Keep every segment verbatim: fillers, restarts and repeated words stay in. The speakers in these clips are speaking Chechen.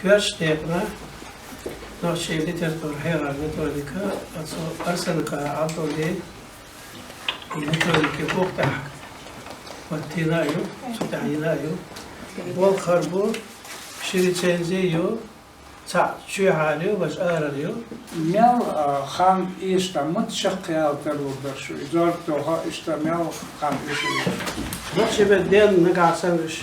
Коьртачу декъана нохчийн литературан хьехаран методика, оцу Арсанкъа Ӏабдуллин методикин бух тӀехь хӀоттийна а ю, цу тӀехь йина а ю. Болх хир бу, ши рецензи ю, цхьаъ чоьхьара ю, важа арара ю. Мел, а, хан эшна, мат чакхъяла тарлур дара шу, и зорб тоха, иштта мел хан эшна. Нохчий меттан ден нагахь санна уьш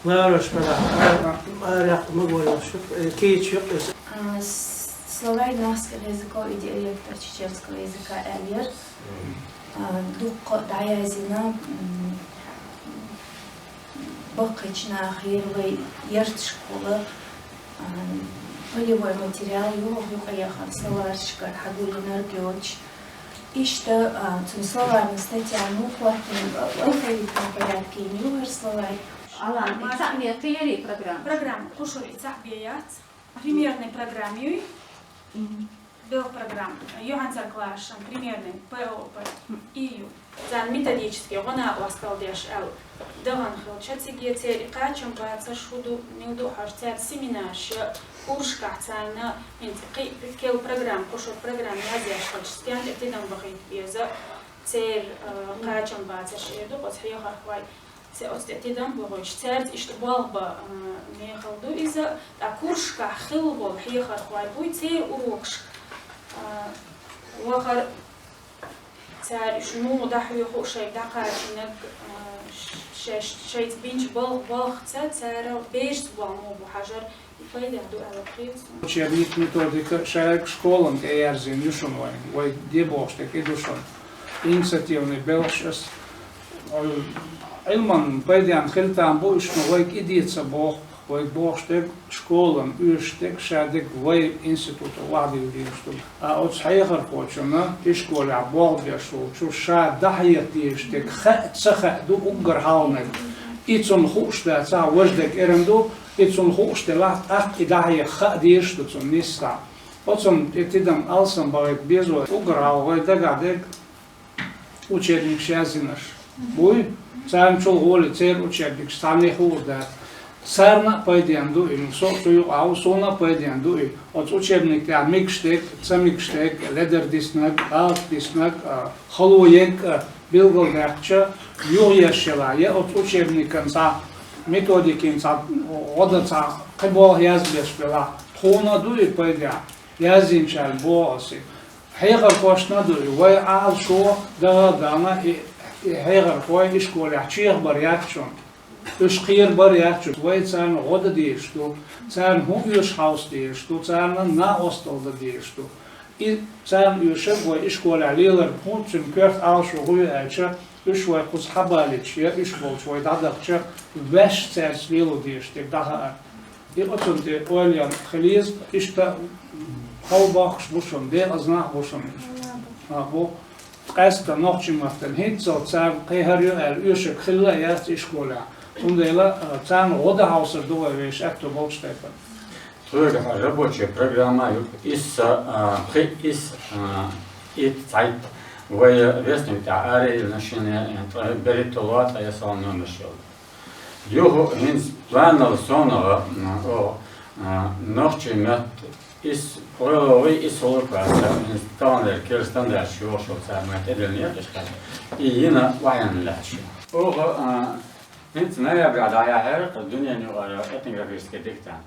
ларарш белахь, а, арахь ма гойла шу, э, кийча юкъа иза. А, с-, словарь нахских языков и диалектов чеченского языка аьлла яра. А, дуккха дӀаязйина, м, баккхийчу наха, хӀара вай ярташкахула, а, полевой материал юха юкъаяхана словаршкара хьагулйинарг йоцуш. Иштта, а, цуьнан словарный статья муха хӀоттийна, а, алфавитном порядке йина ю хӀара словарь. Алан, и цхьаъ бен кхин ярий программа? Программа кхушур и цхьаъ бен яц. Примерный программа юй. Мгм. Белхан программа, юьхьанцара классашна примерный П О П и ю. Царна методически гӀо-накъосталла деш аьлла, дахана хилча цига церан кхачам бацарш хӀун ду, мила ду хьожуш, цаьрца семинарш я, курсашкахь царна хӀинца кхин а керла программа, кхушур программа язъеш хилча, стенна тӀе тидам бахийта беза, церан, а, кхачам бацарш эр ду оцу хьехархойн. Церан оцу тӀе тидам бохуьйтуш, цаьрца иштта болх бан, а, мехала ду иза, ткъа курсашкахь хилла болу хьехархой буй, церан урокашка, а, вахар, цара уьш муха дӀахьоьху шайга дӀакхачийнарг, а, ш-, шаьш-, шайца бинчу балх-, балхаца цара берашца болх муха бу хьажар, и пайдехь ду аьлла кхета суна. Учебник, методика шайга школана тӀеерзийна ю шуна вайн, вай де бохуш дерг и ду шуна. Инициативный белхаш ас, ой, Ӏилман пайденна хила там бу уьш, но вайга и де ца боху, вайга бохуш дерг школана оьшуш дерг, ша дерг вай институтехь охьадилла дезаш ду. А оцу хьехархочунна ишколехь болх беш волчу ша дӀахьеха дезаш дерг хаа ца хаа ду уггар хьалханиг. И цунна хууш дацахь, важа дерг эрна ду, и цунна хууш делахь, тӀаккха и дӀахьеха хаа дезаш ду цунна нийсса. Оцунна тӀе тидам алсам бахийта безо, уггар хьалха вай дагахь дерг учебникаш язйинарш буй, царна чул гӀоле церан учебникаш цхьанне хуур дац. Царна а пайденна ду и, со а цу юкъахь ву, суна а пайденна ду и. Оцу учебник тӀехь мегаш дерг, ца мегаш дерг, ледара диснарг, гӀалат диснарг, а, хало ерг а билгалдаьккхича, юхаерш елахь, я оцу учебникан цхьа методикин цхьа гӀо дан цхьа кхин болх язбеш белахь, тхуна а ду и пайдехь, язйинчарна боху ас и. Хьехархошна а ду и, вай Ӏалашо, даха а даьлла, и, и хьехархой ишколехь чехабар яц шуна. Уьш кхерабар яц шуна. Вай царна гӀо дан дезаш ду, царна хӀун оьшу хьовса дезаш ду, царна накъосталла дан дезаш ду. И царна оьшург вай ишколехь леларг хӀун, цуьнан коьрта Ӏалашо хӀун ю аьлча, уьш вай кхуза хьабалийташ я, уьш болчу вай дӀадахча, ваьш цаьрца лело дезаш дерг дӀахаар. И оцунна тӀе ойла ян хила еза, иштта хьал бохкуш бу шуна, декъаза нах бу шуна. А, бу. Къаьсттина нохчийн маттана хӀинццалц царна кхин хӀара ю аьлла оьшург хилла а яц ишколехь. Цундела, а, царна гӀо дан хьовсур ду вай вешан аьтто болчу тайпана. Тхоьга рабочая программа ю, исс, а, пхи исс, а, итт цхьайтта вай вестник тӀехь арайиллина шина, а, ткъе берхӀитталгӀа, ткъе ялсаманин номерш йолу. Юха хӀинца планал сонагӀа, м, оха, а, нохчийн меттан исс, кхоалгӀа вай исс гӀуллакх вац, хӀинца таханлера керла стандарташ йохуш йолу цара ма тӀедиллинера иштта. И йина охьаенна лаьтташ ю. Оха, а, хӀинца ноябрехь дӀаяьхьира дуьненаюкъара этнографический диктант.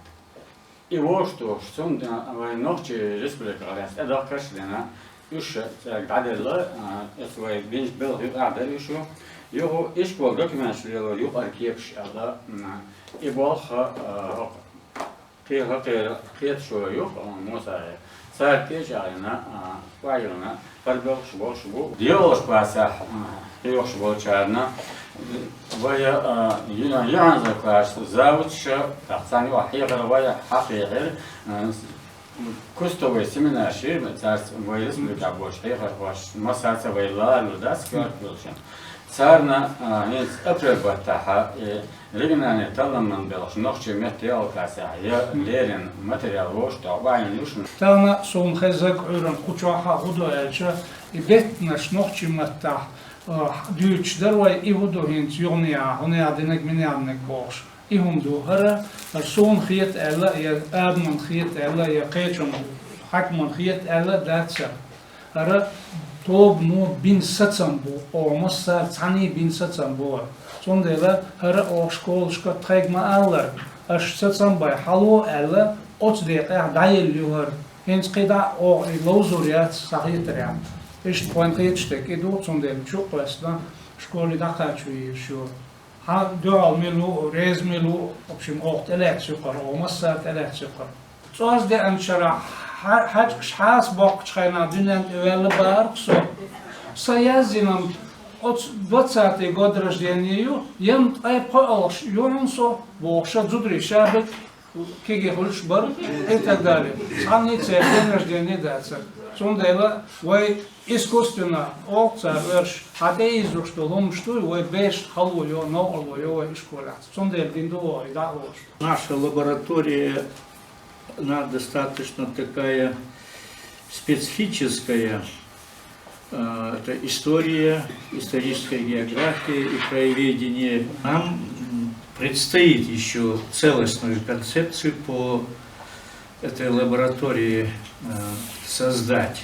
И вовшахтухуш, цунна вайн нохчийн республиках лаьцна тӀедахкарш а дина, уьш цаьрга дӀаделла, а, оцу вай бинчу белхан юкъахь дара уьш. Юха ишколан документаш лелоран юкъара кепаш аьлла, м, и болх, а, хӀокху кхе-, хӀокхеран кхеташо ю, а, Мусаев. Цаьрга тӀе а чӀагӀйина, а, охьайиллина, хӀара белхаш болуш бу. ДегӀалгӀачу классехь, а, хьоьхуш болчарна вай, а, ю-, юьхьанцара классан завучаша, тӀаккха царна юкъахь хьехархой хьакхехьира, а, с-, кустовой семинарш йира, цаьрца вай республикехь болчу хьехархошна массаьрца вай ларалур дац коьрта болчарна. Царна, а, хӀинца апрель баттахь, и региональни талламан белхаш нохчийн меттан ялхалгӀачу классехь я леррина материал вовшахтоху охьайиллина ю шуна. Тахана суна хезнарг, Ӏуьйранна кху чохь а хӀун ду аьлча, и беттанаш нохчийн маттахь, а, дуьйцуш дара вай, и хӀун ду хӀинца юханехьа, хӀунеха динарг, минеха динарг бохуш. И хӀума ду хӀара, хӀара суна хета аьлла, я адамна хета аьлла, я кхечун хьакимна хета аьлла дац хӀара. ХӀара тобано бина сацам бу, оха массара цхьаьна бина сацам бу хӀара. Цундела хӀара оха школашка тхайга ма аллара, аша сацам бай хьало аьлла, оцу декъехь дӀаелла ю хӀара. ХӀинца кхидӀа а оха и ловзур яц, схьахетарехь. Иштта тхойна кхеташ дерг и ду, цундела чу а кхоьссина, школе дӀакхачо езаш ю. Хьан дуьхьал мила ву, реза мила ву, в общем, оха тӀелаьцна ю хӀара, оха массара тӀелаьцна ю хӀара. ЦӀоз деанчара хьа-, хьаьжкӀаш хьаса боккхучу хенахь дуьнен тӀе ваьлла бахара-кх со. Сан яздинарг оцу двадцатый год рождения ю, ям ткъе пхоьалгӀа ю хьуна со, бохуш, зударий ша беккъа кегий хуьлуш бара и так далее. Цхьанна а церан день рождения дацара. Цундела вай искусственно, олу цара, оьрсаша, хьан тӀеийзош долу хӀуманаш дуй, вай берашна хало йо, новкъарло йо вай ишколехь. Цундела дина ду оха и дӀа а лоруш. Наша лаборатория, она достаточно такая специфическая. Э, это история, историческая география и краеведение. Нам, м, предстоит ещё целостную концепцию по этой лаборатории, э, создать,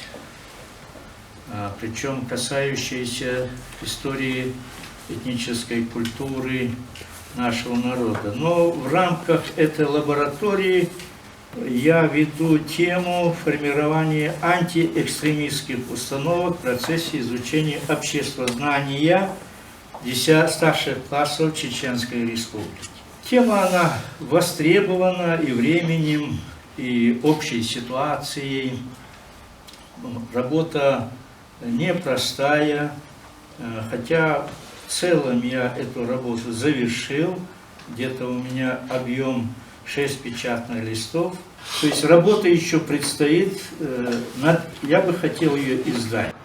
причем касающуюся истории, этнической культуры нашего народа. Но в рамках этой лаборатории я веду тему формирования антиэкстремистских установок в процессе изучения обществознания десяти старших классов Чеченской Республики. Тема, она востребована и временем, и общей ситуацией. Работа непростая, э, хотя в целом я эту работу завершил. Где-то у меня объём шесть печатных листов. То есть работа ещё предстоит, э, над-, я бы хотел её издать.